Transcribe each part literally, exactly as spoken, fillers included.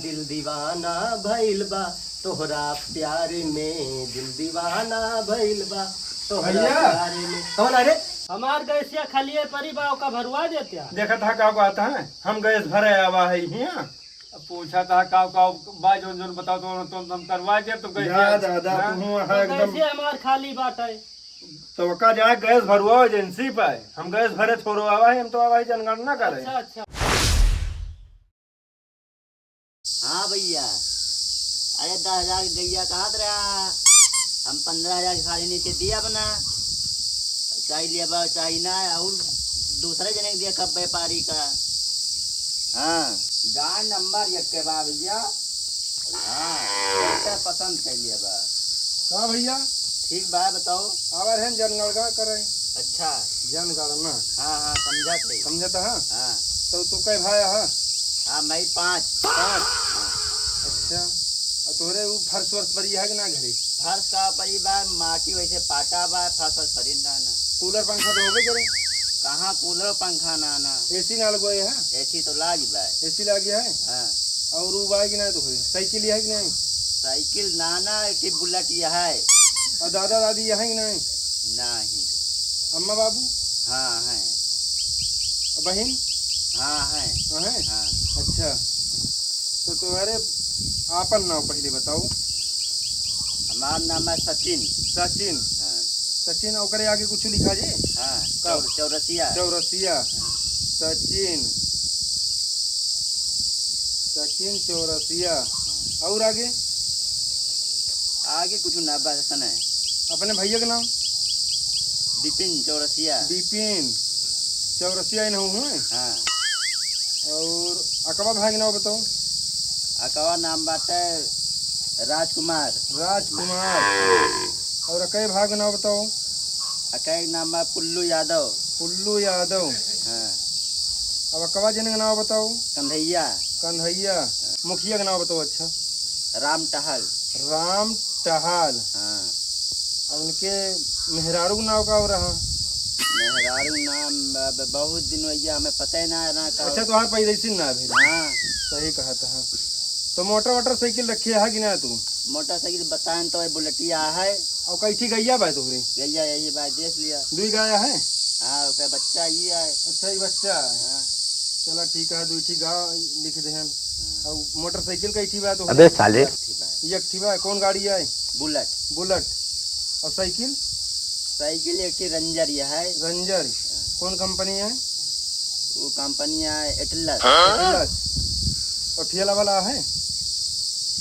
दिल दीवाना भइल बा तोहरा प्यार में, दिल दीवाना भइल बा तोहरा भैया। प्यार में। कौन है रे? हमार गैसिया खालिए परी बा, ओका भरवा देत्या। देखत हा का कहत है, हम गैस भरे आवा है हियाँ। अब पूछत हा का का बा, जौन जौन बताओ तो, तो हम करवा दे तो गैसिया। या दादा, हाँ? तू तो एकदम गैसिया हमार खाली बाटे। तो ओका जाए गैस भरवाओ एजेंसी पे, हम गैस भरे थोड़ो आवा है, हम तो आवा है जनगणना करे। अच्छा, अच्छा। हाँ भैया, अरे दस हजार के गैया कहत रहा, हम पन्द्रह हजार के खाली नीचे दिया बना, चाहे लेबा चाहे ना, और दूसरे जने के दिया कब व्यापारी का। हाँ, गाय नंबर एक के बा भैया। हाँ, सबसे पसंद कर लिया बा। का भैया? ठीक बा, बताओ। आवर हैं जनगणना करे। अच्छा। जनगणना। हाँ, हाँ, समझा थे। समझत हा? हाँ। तो तू कै भाई हा? हाँ, मैं पाँच। पाँच? हाँ। अच्छा। और तोहरे ऊ फर्श वर्श परी है कि ना घरे? फर्श का परी बा, माटी वैसे पाटा बा, फर्श वर्श परी ना, ना। कूलर पंखा तो होबे करे? कहाँ कूलर पंखा ना, ना। एसी ना लगवाए है? एसी तो लागी बा। एसी लागी है? हाँ। और ऊ बा कि ना तोहरे? साइकिल है कि नहीं? साइकिल ना, ना, एक बुलेट ये है। और दादा दादी यहाँ कि नहीं? नहीं। अम्मा बाबू? हाँ, हैं। और बहिन? हाँ, हैं। हाँ, हैं? हाँ। अच्छा। तो तुम्हारे आपन नाम पहले बताओ। हमार नाम है सचिन। सचिन? हाँ। सचिन, ओकरे आगे कुछ लिखा जे? हाँ, का? चौर-, चौरसिया। चौरसिया। हाँ। सचिन। सचिन चौरसिया। हाँ। और आगे? आगे कुछ ना, बस इतना है। अपने भैया के नाम? बिपिन चौरसिया। बिपिन चौरसिया ही ना हुए? हाँ। और अकबा भाई के नाम बताओ। अकबा नाम बाटे राजकुमार। राजकुमार। और अकई भाई के नाम बताओ। अकई नाम बा पुल्लू यादव। पुल्लू यादव। हाँ। अब अकबा जने के नाम बताओ। कन्हैया। कन्हैया। मुखिया के नाम बताओ। अच्छा। राम टहल। राम टहल। हाँ। अब उनके मेहरारू के नाम का हो रहा? मेहरारू नाम ब-, ब-, बहुत दिन हो गया, हमें पता ही ना है ना का। अच्छा, तोहार पैदाइशी ना भेल। हाँ। सही कहत है। तो मोटर वोटर साइकिल रखे है कि ना तू? मोटरसाइकिल बताएं तो ये बुलेटिया है। और कई ठी गैया बा तोहरे? गैया यही बा, देख लिया। दुई गाय है? हाँ, ओकर बच्चा ही है। अच्छा, ये बच्चा है। हाँ। चला ठीक है, दुई ठी गाय लिख दे हम। हाँ। और मोटरसाइकिल कई ठी बा तोहरे? अबे साले। एक ठी बा। एक ठी बा, कौन गाड़ी है? बुलेट। बुलेट। और साइकिल? साइकिल एक ठी रेंजर ये है। रेंजर। हाँ। कौन कंपनी है? वो कंपनी है एटलस। एटलस। और ठेला वाला है?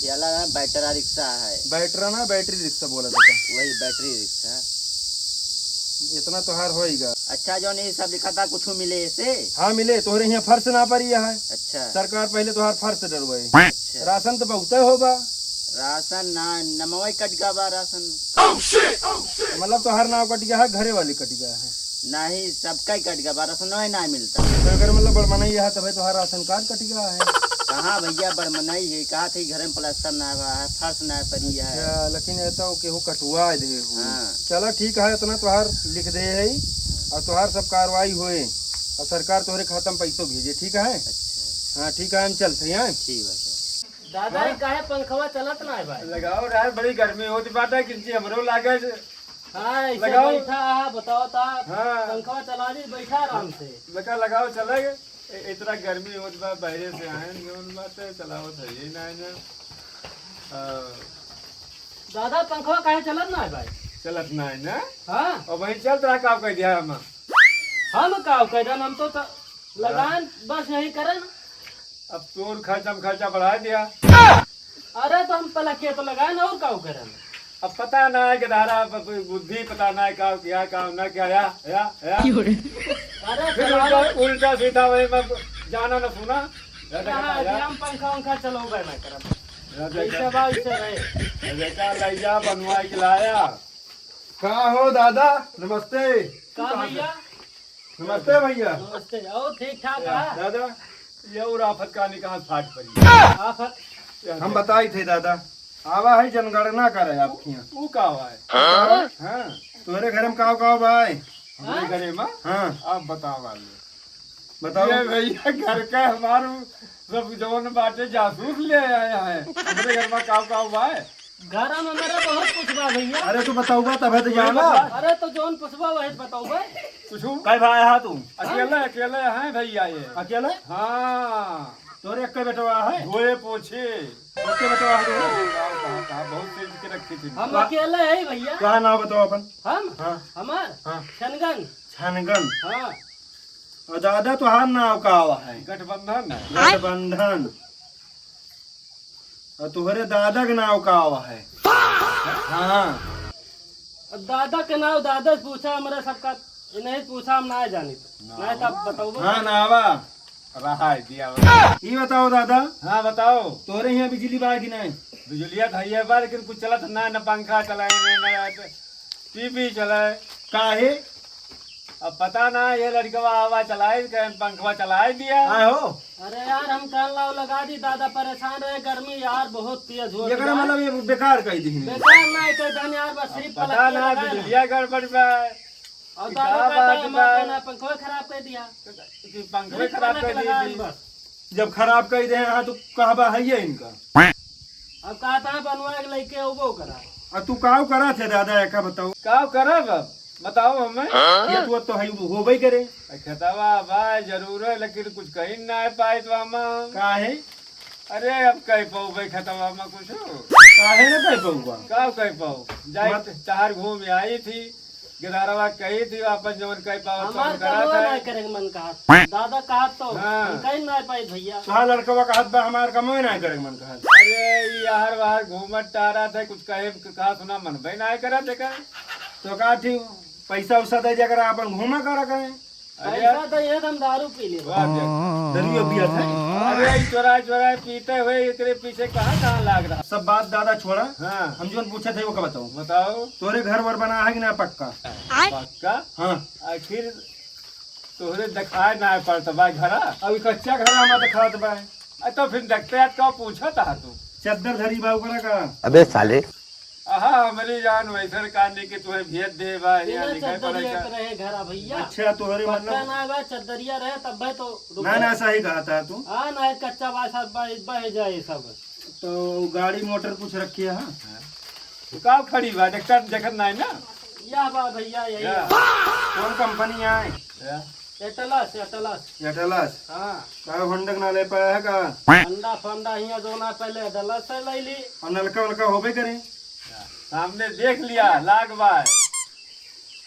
ठेला ना, बैटरा रिक्शा है। बैटरा ना, बैटरी रिक्शा बोला था। वही बैटरी रिक्शा। इतना तोहार होइगा। अच्छा, जौन ये सब लिखा था, कुछ मिले ऐसे? हाँ मिले, तोहरे यहाँ फर्श ना परी है। अच्छा। सरकार पहले तोहार फर्श डरवाई। अच्छा। राशन तो बहुते होबा। राशन ना, नमवा ही कट गवा बा राशन। मतलब तोहार नाव कट गया है, घरे वाली कट गया है? नहीं, सबका ही कट गवा बा, राशन नहीं, नहीं मिलता। तो अगर मतलब बड़मनई है, तबे तोहार राशन कार्ड कट गया है। कहाँ भैया, बड़मनई है, कहा थे घरे में प्लास्टर ना हुआ है, फर्श ना परी है। अच्छा, लेकिन ये तो केहू कटवा दे हो। हाँ। चला ठीक है, इतना तोहार लिख दे है और तोहार सब कार्रवाई होए और सरकार तोहरे खाता में पैसो भेजे, ठीक है? अच्छा। हाँ ठीक है, हम चलते हैं। ठीक बा सर। दादा, हाँ? ई काहे पंखवा चलत ना है भाई? लगाओ यार, बड़ी गर्मी होती बाटे, किंची हमरो लागे। हाँ, ऐसे लगाओ। बैठा, हाँ, बताओ ता। हाँ। पंखवा चला दी, बैठा आराम से। लगा, लगाओ, चले। ए-, इतना गर्मी होत बा, बाहरे से आए, जौन बात है, चलावत है, यही ना है ना। आ, दादा, पंखवा काहे चलत ना है भाई? चलत ना है ना? हाँ। और वहीं चलत रहा, काम कर दिया हम। हम काम कर देन, हम तो त-, लगान बस यही करन। अब तोर खर्चा में खर्चा बढ़ा दिया। अरे तो हम पलकिया तो लगान और का करन? अब पता ना है कि धारा ब-, ब-, बुद्धि पता ना है का किया, का ना किया, या, या, या। क्यों रे? अरे फिर चलाओ। उल्टा, उल्टा सीधा वही में जाना ना सुना। हाँ, यार। हम पंखा वंखा चलाओ ना करब। राजा ऐसे का, बात से रहे। राजा का लैया बनवाई के लाया। का हो दादा, नमस्ते। का भैया? नमस्ते भैया। नमस्ते। और ठीक ठाक है? दादा, ये और आफत कहानी कहाँ फाट पड़ी? आफत? हम बताई थे दादा, आवा है जनगणना करे आपके यहाँ। वो का हुआ है? हाँ? हाँ, तुम्हारे घर में काव काव बा है? हमारे हाँ? घरे में? हाँ। आप बताओ वाले। बताओ। ये भइया घर का हमार सब जवन बाटे जासूस ले आए हैं। हमरे घर मा काव काव बा? घर मा हमारा बहुत कुछ बा भइया। अरे तू बताउबा तब है तो जाना। अरे तो जवन पूछबा वही बताउबा। कुछ? कै भाई हा तू? अकेले, अकेले हैं भइया ये। अकेले? हाँ। तोरे एक बेटवा है? धोए पोछे। एक बेटवा है तोरे? कहाँ, कहाँ, कहाँ, बहुत तेज के रखी थी। हम अकेले हैं भइया। का नाव बताओ अपन? हम? हाँ। हमार? हाँ। छनगन। छनगन। हाँ। और दादा तोहार नाव का आवा है? गठबंधन। गठबंधन। और तोहरे दादा के नाव का आवा है? हाँ। अब दादा के नाव दादा से पूछा, हमरा सबका नहीं पूछा, हम ना जानी। ना। नहीं तब बताओ। हाँ, नावा। रहा है दिया। ई बताओ दादा। हाँ, बताओ। तोहरे यहाँ बिजली बा कि नहीं? बिजलिया धैया बा, लेकिन कुछ चलत ना, न पंखा चलाए, न, न टीवी चलाए। काहे? अब पता ना, ये लड़कवा आवा चलाई, कहीं पंखवा चलाई दिया। हाँ हो। अरे यार, हम कान लाव लगा दी, दादा परेशान रहे, गर्मी यार बहुत तेज हो एकरा गया। मतलब ये बेकार कह दी। बेकार ना कह दन यार, बस सिर्फ अब पता पलकिया ना, लगा ना। बिजलिया गड़बड़ बा। और कि दादा का कहता बात है, बा? हमारा ना पंखवा खराब कर दिया। कि पंखवा सिर्फ खराब पलक कर दी लगा थी। बस। जब खराब कह दे हैं, हाँ, तो कहबा है ये इनका। अब कहता है बनवा के लेके अउबो करा। आ तू काव करा थे दादा, एका बताओ। काव करब? बताओ हमें। ये तू तो है, होबे करे। आ खेतवा बा जरूर है, लेकिन कुछ कहीं ना पाए तो हम। काहे? अरे अब कह पाऊबे खेतवा में कुछ। काहे ना कह पाऊबा? काव कह पाऊ? जाई मत। तहार घूम आई थी। गिधारवा कही थी, अपन जवन कह पावत हमार तवन करत कमवा है। ना करे के मन कहत। दादा कहत तो हाँ। हम कहीं ना पाई भइया। तोहार लड़कवा कहत बा, हमार कमवे ना करे के मन कहत। अरे, ई आहर बाहर घूमत टहरत है, कुछ कहे के कहा सुना मन बे ना करत है का? तो का ठीक, पैसा उसा दे दिया करा, अपन घूमा करा करें। अरे पैसा यार। तो ये हम दारू पी ले। वाह, देख। दारू पियत है? अरे, ई चोराए चोराए पीते हुए एकरे पीछे कहाँ कहाँ लाग रहा। सब बात दादा छोड़ा। हाँ। हम जवन पूछत है, वो का बताओ। बताओ। तोरे घर वर बना है कि ना पक्का? पक्का? हाँ। आखिर तोहरे देखाए ना पड़त बा घरा। अभी कच्चा घर हमारा देखात बा। आ, तो फिर देखते हैं, कब पूछत है तू? चद्दर धरी बा ओकरा का? अबे साले। आहा, हमरी जान वैसन कानी के तुहे भेज दे बा, यहाँ बिना लिखाई पढ़ाई चद्दरिया का। के रहे घरा भइया। अच्छा, तोहरे पक्का मतलब ना बा, चद्दरिया रहे तब भाई तो रुक ना, ना, जाए। सही कहा था तू। हाँ, ना, कच्चा बा, सब बह, बह जाए सब। तो गाड़ी मोटर कुछ रखी है, हाँ? हाँ। तो का खड़ी बा, देखता, देखत नहीं ना? या बा भइया, यही या। बा। कौन कंपनी है? या। एटलस, एटलस। एटलस? हाँ। का होंडा के ना ले पाया है का? होंडा फोंडा हियाँ जो ना पहले एटलस से ले ली। और नलका वलका होबे करे? सामने देख लिया, लाग बा।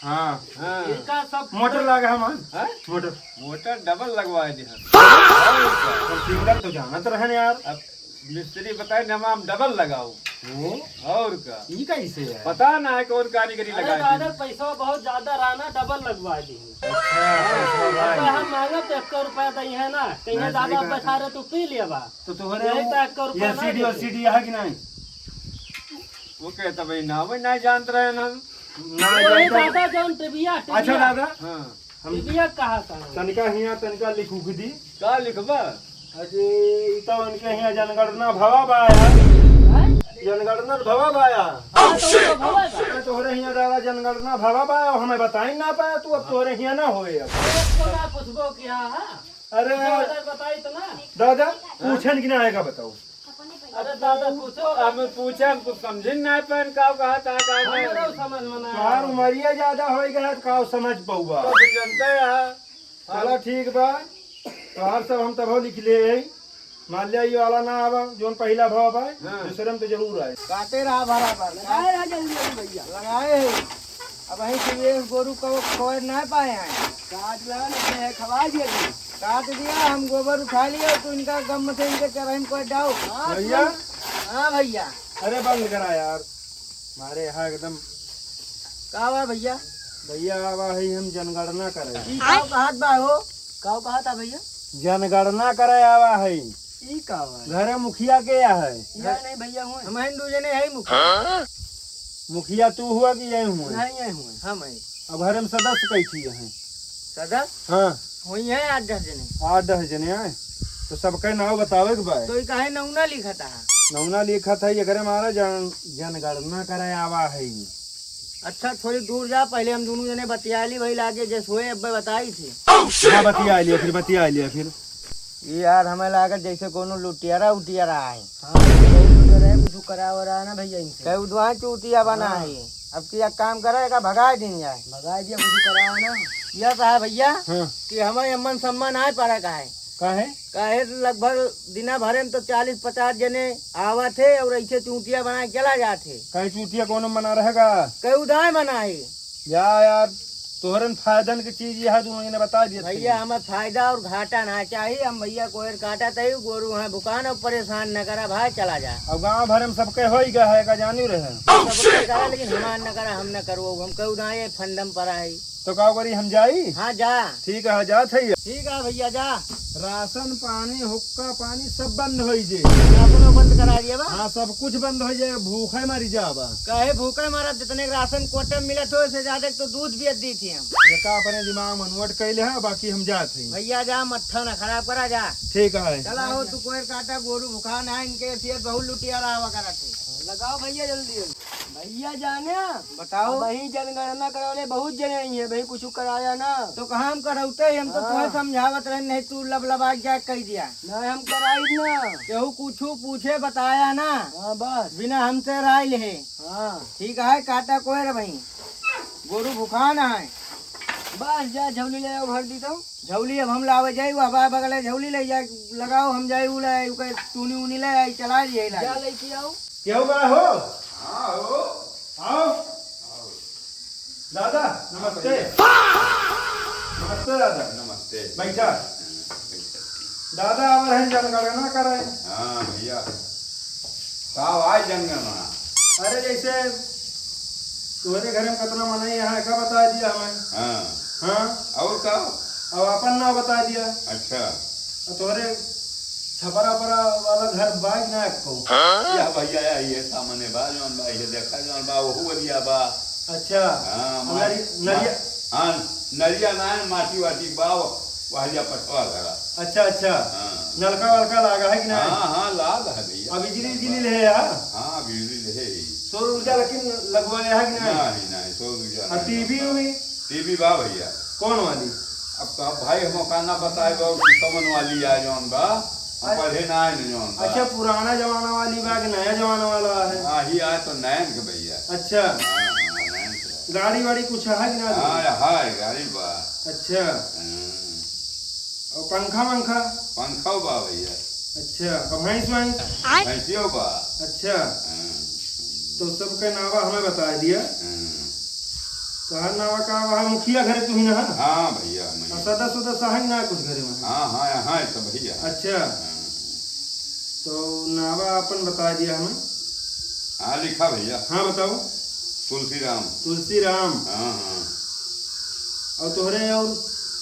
हाँ। हाँ। इनका सब मोटर लागा है मान? हाँ? मोटर। मोटर डबल लगवाए दे हम। और सिंगल तो जानत रहन यार। अब मिस्त्री बताए ना, हम डबल लगाओ। वो? और का? ई कैसे है? पता ना है कौन कारीगरी अरे लगाए दादा, थे। पैसा बहुत ज्यादा रहा ना, डबल लगवा दी। अच्छा, पैसा अब भाई। हम मांगब तो एक रुपया दई है ना, कहीं ना, सही ज्यादा बात है। बचा रहे तो पी लिया बा। तो तोहरे यही वो तो एक रुपया ना एलसीडी देते। एलसीडी है कि नहीं? वो कहता भाई ना, वही ना जानत रहे ना हम। ना वही जानता। दादा जौन टीविया, अच्छा टीविया। दादा, हाँ। हम टीविया कहा था? तनिका हियाँ, तनिका लिख उख दी। का लिखबा? अरे, ई तो उनके हियाँ जनगणना भवा बा यार। हैं? जनगणना भवा बा यार। हाँ, तो वो तो भवा बा। अरे, तोहरे हियाँ दादा जनगणना भवा बा, हमें बताई ना पाया तू, अब तोहरे हियाँ ना होए अब। एक तो ना पूछबो किया, हाँ? अरे। तो अगर बताई तो ना। दादा, पूछन कि ना आएगा बताओ। अरे दादा, पूछो। अब पूछे, हम कुछ समझे ना पाए, का कहा था, का नहीं। हमरो समझ में ना तोहार आया। उमरिया ज्यादा होई गया, तो का समझ पउबा? तो फिर जनते हैं। चलो ठीक बा, तोहार सब हम तबो लिख ले हैं। मान लिया ये वाला ना आवा, जोन पहिला भाव बा, हाँ। दूसरे में तो जरूर आए। काटे रहा बराबर। लगाए रहा जल्दी जल्दी भइया। लगाए है। अब वहीं से ये गोरू को खोए ना पाए हैं। काट रहा ना, अपने है खवा दिया जी। काट दिया, हम गोबर उठा लिए, तो इनका गम से इनके चरही में कोई डाओ। हाँ, भइया। हाँ भइया। अरे बंद करा यार, हमारे यहाँ एकदम। का बा भइया? भइया आवा है, हम जनगणना करे। ई का कहत बा हो? का कहत बा भइया? जनगणना करे आवा है। ई का बा? घरे मुखिया के है? यहाँ नहीं भइया हुए। हम हिंदू जने है मुखिया। हाँ? मुखिया तू हुआ कि यही हुए? नहीं, यही हुए। हम है। अब घरे में सदस्य कैसी है? सदस्य? हाँ। होई है आठ दस जने। आठ दस जने हैं? तो सबके नाव बतावे के बा। तो ई काहे नौना लिखता है? नौना लिखत है, एकरे मारे जन-, जनगणना करे आवा है। अच्छा, थोड़ी दूर जा, पहले हम दुनों जने बतिया ली, वही लागे जैसे होए, अब बताई थी। हाँ, बतिया लिया फिर, बतिया लिया फिर। ये यार, हमें लागत जैसे कोनो लुटियारा उटियारा है। हाँ, बहुत लुटियारा है, कुछ करा वरा ना भैया इनसे। कई उदवान चूतिया बना हाँ। है। अब की एक काम करे, का भगाए दिन जाए। भगाए दिया, कुछ कराओ ना। यह कहा भैया हाँ। कि हमें अमन सम्मान आए पड़ा का है। काहे? काहे लगभग दिना भरे में तो चालीस पचास जने आवत है और ऐसे चूतिया बना के चला जात है। काहे चूतिया कोनो मना रहेगा? कई उदाय मना है। या यार, तोहरन फायदन की चीज यह दुनों जने बता दिया भैया, था। हमें फायदा और घाटा ना चाहिए। हम भैया कोयर काटा तई गोरू हैं भुकान और परेशान न करा भाई, चला जा। अब गांव भर में सबके हो ही गया है, का जानू रहे। सबके करा, लेकिन हमार न करा, हम न करो, हम कई उदाय फंडम परा है। तो का करी, हम जाई? हाँ, जा। ठीक है, जात है। ठीक है भैया, जा। राशन पानी, हुक्का पानी सब बंद होई जे। राशन बंद करा दिया बा? हाँ, सब कुछ बंद होई जाए, भूखे मरी जाबा। काहे भूखे मरब, जितने के राशन कोटे में मिलत हो, इससे ज्यादा तो दूध भी दी थी हम। ये का अपने दिमाग में नोट कैले है, बाकी हम जात है। भैया जा, मत्था ना खराब करा, जा। ठीक है। चला हो, तू कोयर काटा, गोरू भुखान है, इनके सेहत बहुत लुटिया रहा करा थे। लगाओ भैया जल्दी। भैया जाने, बताओ। वही जनगणना करौले बहुत जने आई हैं, वही कुछ कराया ना। तो कहाँ हम करौते, हम तो हाँ। तुम्हें समझावत रहे, नहीं तू लबलबा के जाके कह दिया। नहीं, हम कराई ना। केहू कुछ पूछे बताया ना। हाँ, बस। बिना हमसे राय ले। हाँ। ठीक है, काटा कोयर भाई। गोरू भुखान है। बस जा, झौली ले आओ, भर दी तो। झौली अब हम लावे जाई, वो हवा बगले झौली ले जाए, लगाओ, हम जाई, उ ले आई, ओके चूनी ऊनी ले आई, चला जाई, ला जा जाई। लेके आओ। केहू बा हो? हाँ हो। आओ। दादा, नमस्ते। नमस्ते दादा। नमस्ते। बैठा। हाँ, बैठा। दादा, आवर हैं जनगणना करे। हाँ भैया। का भाई जनगणना? अरे जैसे तोहरे घर में कितना मनई है, का बता दिया हमें। हाँ। हाँ। और का? अब अपन नाव बता दिया। अच्छा। और तोहरे छपरा परा वाला घर बा कि ना एको? हाँ? या भैया, या ये सामने बा, जौन बा, ये देखा, जौन बा, वहू वालिया बा। अच्छा। हाँ, और माटी, नरि-, नरिया? मा-, हाँ, नरिया ना है, माटी वाटी बा, वहलिया पटवा घरा। अच्छा, अच्छा। हाँ। नलका वलका लागा है कि ना? हाँ, हाँ, लाग है भैया। अब बिजली उजली ले है, हाँ? हाँ, बिजली ले है। सौर ऊर्जा लेकिन लगवाया है कि ना? नहीं, नहीं, सौर ऊर्जा और नहीं। टीवी उवी? टीवी बा भैया। कौन वाली? अब तो भाई हम का ना बताए बा, कि कौन वाली आ जौन बा, हम अच्छा। पढ़े ना आए न जौन बा। अच्छा, पुराना जमाना वाली बा कि नया जमाना वाला है? हाँ, ही आए तो नयन के भैया। अच्छा। हाँ, हाँ, नयन के। गाड़ी वाड़ी कुछ है कि ना? हाँ, है, गाड़ी बा। अच्छा। हाँ। और पंखा वंखा? पंखा बा भैया। अच्छा, और भैंस वैंस? भैंसियो बा। अच्छा। हाँ। तो सबके नावा हमें बता दिया। हाँ। तोहार नावा का वहाँ मुखिया घरे तू ही ना है? हाँ भैया, मैं और सदस्य उदस्य है ना कुछ घरे में? हाँ, हाँ, यहाँ है सब भैया। अच्छा। हाँ। तो नावा अपन बता दिया हमें। हाँ, लिखा भैया। हाँ, बताओ। तुलसी राम। तुलसी राम। हाँ, हाँ। और तोहरे और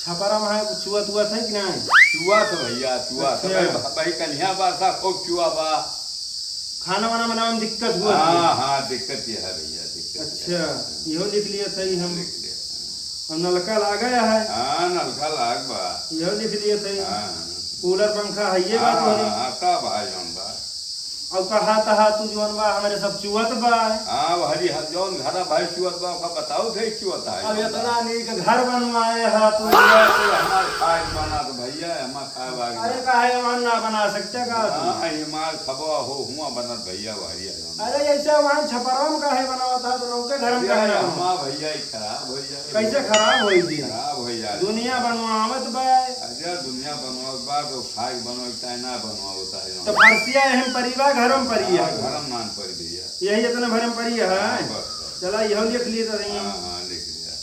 छपरा में है, चुआ तुआ था कि नहीं? चुआ था भैया, चुआ था। अच्छा। भाई, भाई कन्हैया बा था, खूब चुआ बा। खाना वाना बनावे में दिक्कत हुआ हाँ, था? हाँ, दिक्कत ये है भैया, दिक्कत ये अच्छा, है। इहो लिख लिया सही हम। लिख लिया। और नलका लागा है? हाँ, नलका लाग बा। इहो लिख लिया सही। हाँ। कूलर पंखा है ये बात हाँ, वाली? हाँ, सब है जौन बा। और कहा तहा तू जौन बा, हमरे सब चुअत बा। हाँ, हरी हर जौन घरा भाई चुअत बा, ओका बताओ थे चुअत है अब जौन बा। इतना नीक घर बनवाए हा तू। हाँ, तो हमार खाए बना तो भैया, हमार खाए वाली अरे ना। काहे वहाँ ना बना सकते का तू? हाँ, ये मार खबा हो, हुआ बनत भैया, हरिया जौन बा। अरे जैसे वहाँ छपरा में काहे बनावत हा, तो नौके घर में भैया, काहे ना? हमार भैया ही खराब हो जाए। कैसे खराब होई जी? खराब हो जाए। दुनिया बनवावत बा। अच्छा, दुनिया बनवावत बा, तो खाए के बनवाई, चाहे ना बनवावत है, तो फरसिया एहम परी बा, घरम परी है। हाँ, घरम नान परी भैया। यही इतने भरम परी है। हाँ, बस, बस। चला, यह लिख लिए तो रही। हाँ, हाँ, लिख लिया।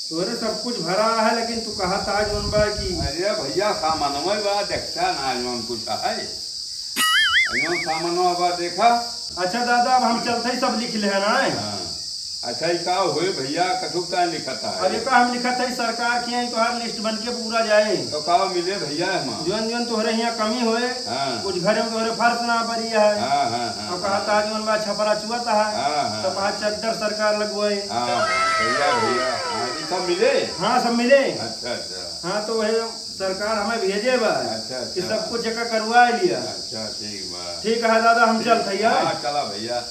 तोरे सब कुछ भरा है, लेकिन तू कहा था जौन बा कि अरे भैया, सामानवे बा, देखता ना जौन कुछ है। जौन सामानवा बा, देखा। अच्छा दादा, अब हम चलते ही सब लिख ले है ना। हाँ। अच्छा, ई का होए भैया, कथुक का लिखत है? अरे का हम लिखत है, सरकार के यहाँ तोहार लिस्ट बन के पूरा जाए। तो का मिले भैया हमार? जौन जौन तोहरे यहाँ कमी होए, हाँ। कुछ घरे में तोहरे फर्श ना परी है। हाँ, हाँ, हाँ, और कहा हाँ। ताज मन बा छपरा चुअत है। हाँ, हाँ। तो कहा चद्दर सरकार लगवाए। हाँ, हाँ, भैया, भैया, हाँ, ई सब मिले? हाँ, सब मिले। अच्छा, अच्छा। हाँ, तो वह सरकार हमें भेजे बा अच्छा, कि अच्छा। सब कुछ जगह करवा लिया। अच्छा, ठीक बा। ठीक है दादा, हम ठीक। चलत है यार। हाँ, चला भैया।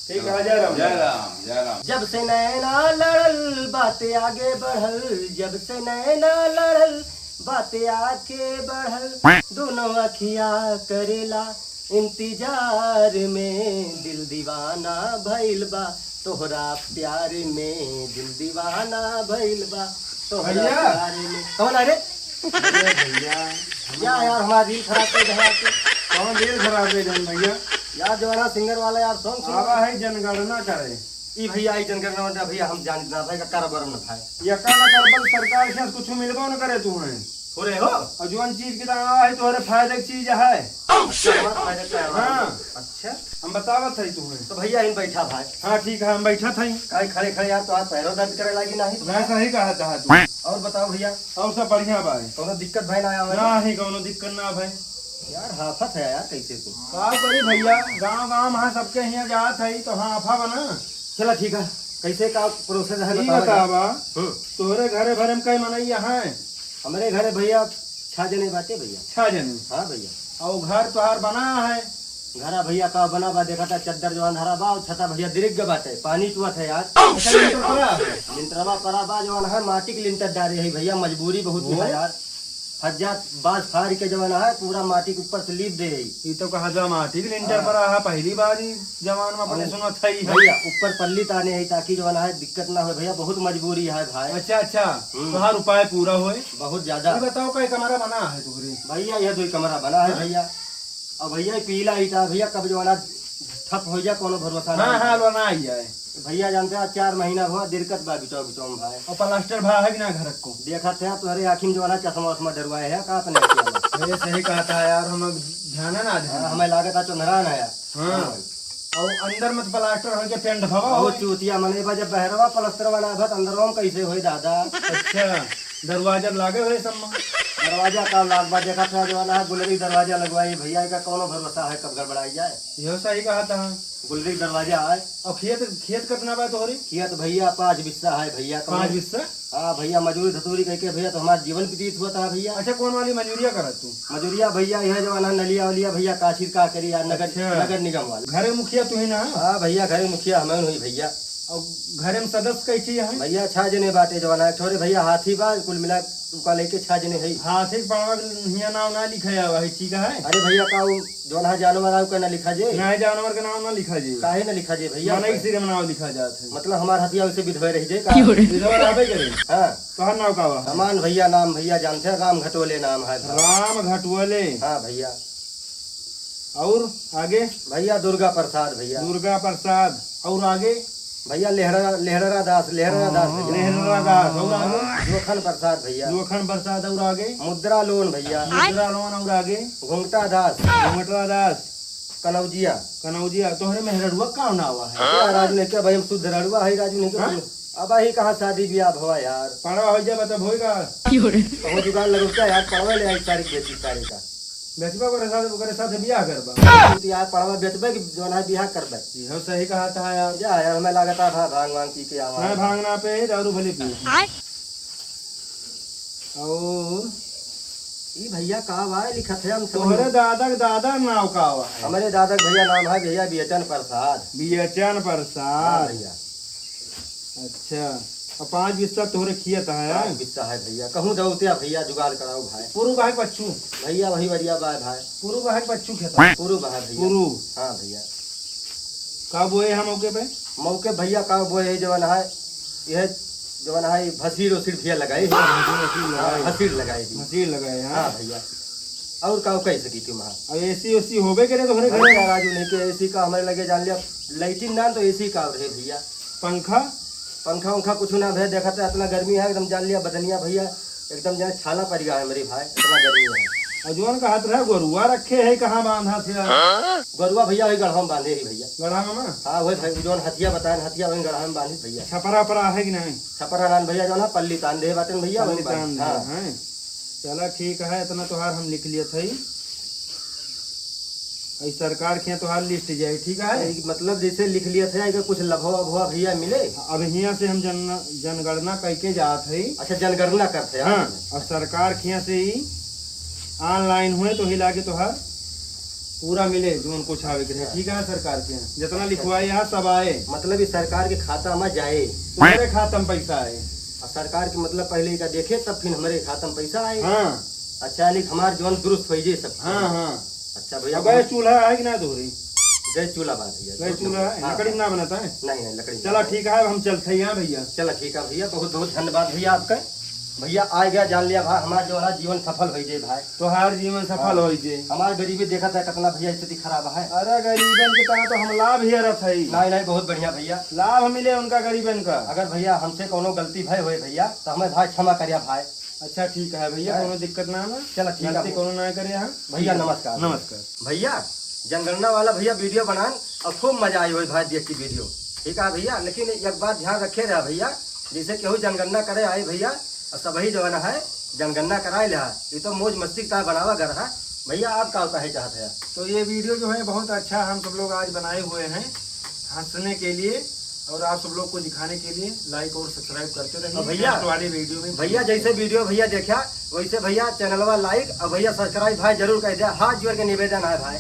ठीक है, जय राम। जय राम, जय राम। जब से नैना लड़ल, बातें आगे बढ़ल, जब से नैना लड़ल, बातें आगे बढ़ल, दोनों अखिया करेला इंतजार में, दिल दीवाना भइल बा तोहरा प्यार में, दिल दीवाना भइल बा तोहरा भैया। प्यार में। कौन है रे? अरे भैया, हम या यार, हमारा दिल खराब कर दे यार तू। कौन दिल खराब कर दे भैया? यार, जवाना सिंगर वाला यार, सॉन्ग सुन। आवा है जनगणना करे। ई भैया, ई जनगणना वाला भैया, हम जानित ना भाई, का करब ना भाई। या का ना करब, सरकार से कुछ मिलबो न करे तू है। हो रहे हो? और जौन चीज के दावा है, तोहरे फायदे की चीज है। अच्छा, हमारे फायदे का है। हाँ। अच्छा। हम बतावत है तू है। तो भैया, इन बैठा भाई। हाँ, ठीक है, हम बैठा था। काहे खड़े खड़े यार, तो आज पैरों दर्द करे लागी नाही। मैं सही कहा था तू। और बताओ भैया। और सब बढ़िया भाई। कोनो दिक्कत भाई ना आवे? ना ही कोनो दिक्कत ना भाई। यार, हाफत है यार, कैसे तू? का करी भैया, गांव गांव में सबके हियां जात है, तो हाफा बना। चला ठीक है, कैसे का प्रोसेस है, ई बतावा बतावा, यार। हम्म। तोहरे घरे भरे में कई मनई है? हमरे घरे भैया छह जने बाटे भैया। छह जने? हाँ भैया। और घर तोहार बना है? घरा भैया का बना बा, देखा था चद्दर जवान धरा बा, और छता भैया दिरिक गए बाटे, पानी चुअत है यार। अच्छा, लिंटर परा है? लिंटरवा परा बा जवान है, माटी के लिंटर डारे है भैया, मजबूरी बहुत ओ। है यार। फज्जा बांस फाड़ के जवान है, पूरा माटी के ऊपर से लीप दे है। ई तो कहा जा माटी के लिंटर हाँ। परा है, पहली बार ही जवान में अपने और सुनत है। भैया, ऊपर पल्ली ताने है ताकि जवान है, दिक्कत ना हो भैया, बहुत मजबूरी है भाई। अच्छा, अच्छा, हम्म। तोहार उपाय पूरा होए। बहुत ज्यादा। ये बताओ, कई कमरा बना है तोहरे? भैया, ये दो ही कमरा बना है हाँ? भैया। और भैया, ये पीला ईटा भैया, कब जवाना ठप हो जा, कोनो भरोसा हाँ, नहीं। हाँ, बना ही है। भैया जानते हैं, आज चार महीना हुआ, दिरकत बा बिचाओ बिचाओ में भाई। और प्लास्टर भा है कि ना घर को? देखा थे आप, तोहरे आँखी में जवाना चश्मा वश्मा डरवाए है, का अपने आँखी में? अरे सही कहा था यार, हम अब ध्यान ना दे। हाँ, हमें लागत है चंद्रा ना यार। हाँ। हाँ। और अंदर में तो प्लास्टर होके पेंट भवा वो होई। चूतिया मने बा, जब बहरवा प्लास्टर वाला है, तो अंदरवा में कैसे होई दादा? अच्छा, दरवाजा लागे होए सब में? दरवाजा का लाग बा, देखा था जवाना है, गुलरी दरवाजा लगवाई भैया, का कौनो भरोसा है कब गड़बड़ाई जाए? यो सही कहा था। गुलरी दरवाजा है। और खेत, खेत कितना बा तोहरी? खेत भैया पाँच बिस्सा है भैया, कौनो पाँच बिस्सा? हाँ भैया, मजूरी धतूरी करके भैया तो हमारा जीवन व्यतीत हुआ था भैया। अच्छा, कौन वाली मजूरिया करत तू? मजूरिया भैया, यह जवाना नलिया वलिया भैया, काशिर का करी यार, नगर, अच्छा। नगर निगम वाला। घरे मुखिया तू ही ना? हाँ भैया, घरे मुखिया हमें हुई भैया। और घरे में सदस्य कैठी है? भैया, छह जने बाटे जवाना, एक ठोरे भैया हाथी बा, कुल मिला उका लेके छह जने है। हाथी के पड़वा के हियाँ नाव ना लिखे आवा है, ठीक है? अरे भैया, का उ जौन हा जानवर आउ का ना लिखा जे? ना, जानवर के नाव ना लिखा जे। काहे ना लिखा जे भैया? मनई के सिरे में नाव लिखा जात है। मतलब हमार हथिया वैसे विधवे रह जे का? क्यों रे? विधवा रहबे करे। हाँ। तोहार नाव का बा? हमान भैया नाम भैया जानते हैं, राम घटोले नाम है भैया। राम घटोले। हाँ भैया। और आगे? भैया दुर्गा प्रसाद भैया। दुर्गा प्रसाद। और आगे? भैया लेहरा, लेहरा दास, लेहरा दास भैया। लेहरा दास, और आगे? जोखन प्रसाद भैया। जोखन प्रसाद, और आगे? मुद्रा लोन भैया। मुद्रा लोन, और आगे? घुंघटा दास। घुंघटा दास। कनौजिया। कनौजिया, तोहरे मेहररुआ का नाव है? क्या राजू नहीं क्या भाई, हम शुद्ध रड़ुआ है, राजू नहीं क्या हाँ? अब ही कहाँ शादी ब्याह भवा यार। पड़वा हो जाबा तब होएगा। क्यों रे? तो दुकान लगौता यार, पड़वा ले आई तारीख, बेची तारीख का। बेचबा ओकरे साथ, ओकरे साथ बियाह करबा। तू तो यार पड़वा बेचबे कि जौन है बियाह करबे? इहो सही कहा था यार। जा यार, हमें लागत है भा-, भांग वांग पी के आवा। मैं भांग ना पे, दारू भले पी। आय। और ई भैया का बा लिखत है, हम समझ तोहरे दादा के दादा नाव का बा? हमारे दादा के भैया नाम है भैया बियचन प्रसाद। बियचन प्रसाद। हाँ भैया। अच्छा, और पाँच बिस्सा तोहरे खेत है? पाँच बिस्सा है भैया, कहूँ दौतिया भैया जुगाड़ कराओ भाई। पूर्व है पच्चू? भैया वही बढ़िया बा भाई। पूर्व है पच्चू खेत? पूर्व है भैया। पूर्व। हाँ भैया। का बोए हम मौके पे? मौके भैया का बोए है जवन है, यह जवन है भसीड़ उसीड़ भैया लगाई है। भसीड़ उसीड़ लगाई। हाँ, भसीड़ लगाई है। भसीड़ लगाए, हाँ। हाँ भैया। और का कह सकी थी वहाँ? अब एसी ओसी होबे करे तोहरे घर? भैया राजू नहीं के एसी का हमारे लगे जान लिया, लैट्रिन ना तो एसी का रहे भैया। पंखा? पंखा उंखा कुछ ना भैया, देखा था इतना गर्मी है, एकदम जान लिया बदनिया भैया, एकदम जाने छाला पड़ गया है मेरे भाई, इतना गर्मी है। और जौन का हाथ रहा गोरुआ रखे है, कहाँ बांधा थे? गोरुआ भैया वही गढ़वा में बांधे ही भैया। गढ़वा में? हाँ वही भाई, जौन हथिया बताए हथिया वही गढ़वा में बांधे भैया। छपरा परा है कि नहीं? छपरा नान भैया, जौन है पल्ली तान दे बाटन भैया, वही पल्ली बांध-, तान दे, हाँ। हैं? चला ठीक है, इतना तोहार हम लिख लिया था। ई सरकार के तोहार लिस्ट जाई, ठीक है? ई मतलब जैसे लिख लिया था, एकर कुछ लभवा अभवा भैया मिले? अब हियां से हम जन-, जनगणना कइके जात हई। अच्छा, जनगणना करते हैं हाँ, आप? अब सरकार के हियां से ई online होए तो ही लागे तोहार पूरा मिले, जौन कुछ आवे के रहे। अच्छा। ठीक है, सरकार के यहाँ जितना लिखवाए यहाँ सब आए। मतलब, ई सरकार के खाता में जाए। तुम्हारे खाता में पैसा आए। और सरकार के, मतलब, पहले इका देखे, तब फिर हमरे खाता में पैसा आए। हाँ। अच्छा, यानी कि हमार जौन दुरुस्त होइ जाए सब। हाँ, हाँ। अच्छा भैया, अब गैस चूल्हा है कि ना तोहरे? गैस चूल्हा बा भैया। गैस चूल्हा है? हाँ। लकड़ी ना बनता है? नहीं, नहीं, लकड़ी चला, नहीं। ठीक है, अब हम चलते हैं यहाँ भैया। चला, ठीक है भैया, बहुत बहुत धन्यवाद भैया आपका। भैया, आ गया, जान लिया भाई, हमार जो है जीवन सफल होइ जाए भाई। तोहार जीवन सफल हाँ। होइ जाए। हमार गरीबी देखत है कितना भैया स्थिति खराब है। अरे, गरीबन के तरह तो हम लाभ ही रथ है। नहीं, नहीं, बहुत बढ़िया भैया। लाभ मिले उनका गरीबन का। अगर भैया हमसे कोनो गलती भय होए भैया, तो हमें भाई क्षमा करिया भाई। अच्छा, ठीक है भैया, हाँ। कोनो दिक्कत ना ना। चला, ठीक है गलती भैया। कोनो ना करे हम। भैया, नमस्कार। नमस्कार। भैया, जनगणना वाला भैया वीडियो बनान और खूब मजा आई होई भाई देख के वीडियो। ठीक है भैया, लेकिन एक बात ध्यान रखे रहा भैया, जैसे केहू जनगणना करे आए भैया, और सबही जवन है जनगणना कराए ले, ये तो मौज मस्ती का बनावा घर है। भैया, आप का कहे चाहत है? तो ये वीडियो जो है बहुत अच्छा हम सब लोग आज बनाए हुए हैं हंसने के लिए और आप सब लोग को दिखाने के लिए। Like और subscribe करते रहिए और भैया, next वाली वीडियो में। भैया, जैसे वीडियो भैया देखा वैसे भैया चैनलवा like और भैया subscribe भाई जरूर कर दिया, हाथ जोड़ के निवेदन है भाई।